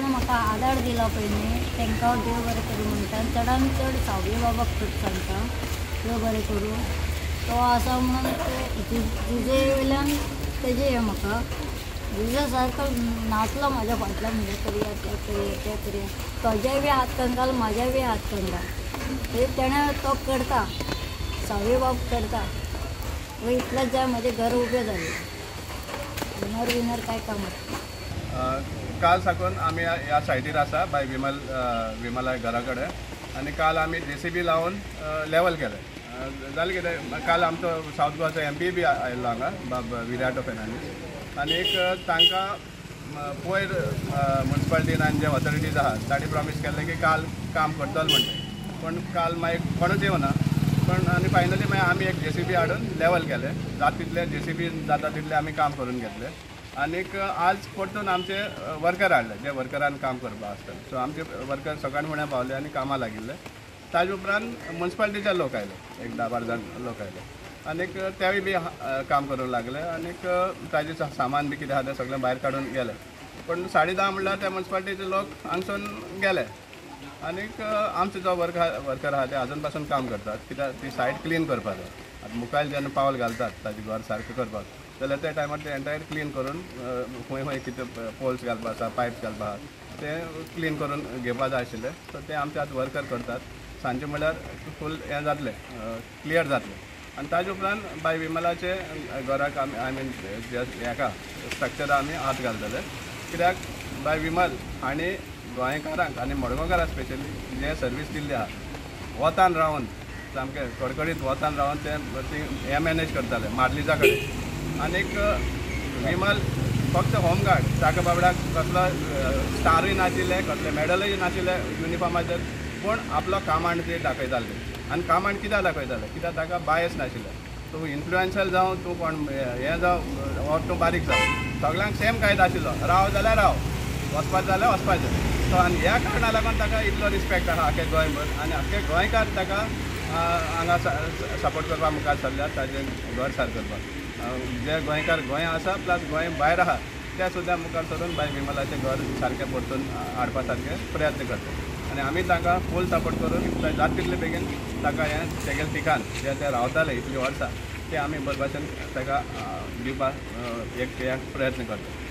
कोण म्हाका आदार दिला पळय न्ही तांकां हांव देव बरें करूं म्हणटा. चडान चड सावय बाबाक खूब सांगता देव बरें करूं, तो आसा म्हणून जुजे वयल्यान तेजें हें म्हाका जुजे सारको नाचलो म्हाज्या फाटल्यान, म्हणजे करया तें करया तें करया, तोजेय बी हात कंगाल म्हाज्याय बी हात कंगाल, तरी तेणें तो करता, सावय बाब करता. इतलेंच जाय म्हजें घर उबें जालें, विनर विनर काय काम. काल साकून आमी ह्या सायटीर आसा बाय विमल विमला घरा कडेन आनी काल आमी जेसीबी लावन लेवल केलें. जालें कितें, काल आमचो सावथ गोवाचो एमपी बी आयिल्लो हांगा बाब विराटो फेर्नांडीस आनीक तांकां पयर मुन्सिपालिटीन आनी जे ऑथॉरिटीज आहा तांणी प्रॉमीस केल्लें की काल काम करतलो म्हणटा, पूण काल मागीर कोणूच येवना. पण आनी फायनली मागीर आमी एक जेसीबी हाडून लेवल केलें, जाता तितलें जेसीबी जाता तितलें आमी काम करून घेतलें. आनीक आज परतून आमचे वर्कर हाडले जे वर्करान काम करपाक आसतले, सो आमचे वर्कर सकाळ फुडें पावले आनी कामां लागिल्ले. ताजे उपरांत मुन्सिपालिटीचे लोक आयले, एक 10-12 जाण लोक आयले आनीक तेवूय बी काम करूंक लागले आनीक ताजें सामान बी कितें आहा तें सगळें भायर काडून गेले. पूण 10:30 म्हणल्यार त्या मुन्सिपालिटीचे लोक हांगसून गेले आनीक आमचो जो वर्कर आहा ते आजून पासून काम करतात, कित्याक ती सायट क्लीन करपाक जाय. आतां मुखार जेन्ना पावल घालतात ताजें घर सारकें करपाक जाल्यार त्या टायमार ते एंटायर क्लीन करून खंय खंय कितें पोल्स घालपा आसा, पायप्स घालपा आसा तें क्लीन करून घेवपा जाय आशिल्लें. सो तें आमचे आतां वर्कर करतात. सांजे म्हणल्यार फूल हें जातलें, क्लियर जातलें. आनी ताजे उपरांत बाय विमलाचे घराक आमी I mean हेका स्ट्रक्चराक आमी हात घालतले, कित्याक बाय विमल हांणी गोंयकारांक आनी मडगांवकारांक स्पेशली जे सर्वीस दिल्ली आहा वतान रावन सामकें कडकडीत वतान रावन ते हें मॅनेज करताले मार्लीजा कडेन. आनीक विमल फक्त होमगार्ड, ताका बाबड्याक कसलो स्टारूय नाशिल्ले, कसले मॅडलूय नाशिल्ले युनिफॉर्माचेर, पूण आपलो कामांड ते दाखयताले. आनी कामांड कित्याक दाखयताले, कित्याक ताका बायस नाशिल्लें. तूं इन्फ्लुएन्सर जावं, तूं कोण हें जावं ऑर तूं बारीक जावं, सगळ्यांक सेम कायदो आशिल्लो, राव जाल्यार राव, वचपाचें जाल्यार वचपाचें. सो आनी ह्या कारणा लागून ताका इतलो रिस्पेक्ट आहा आख्खे गोंयभर आनी आख्खे गोंयकार ताका हांगा सपोर्ट करपाक मुखार सरल्यात, ताजें घर सार करपाक. जे गोंयकार गोंया आसा प्लस गोंय भायर आहा ते सुद्दां मुखार सरून बाय विमलाचें घर सारकें परतून हाडपा सारकें प्रयत्न करतात आनी आमी तांकां फूल सपोर्ट करून जाता तितले बेगीन ताका हें तेगेलें ठिकाण जे ते रावताले इतलीं वर्सां तें आमी बरे भाशेन ताका दिवपाक एक प्रयत्न करतात.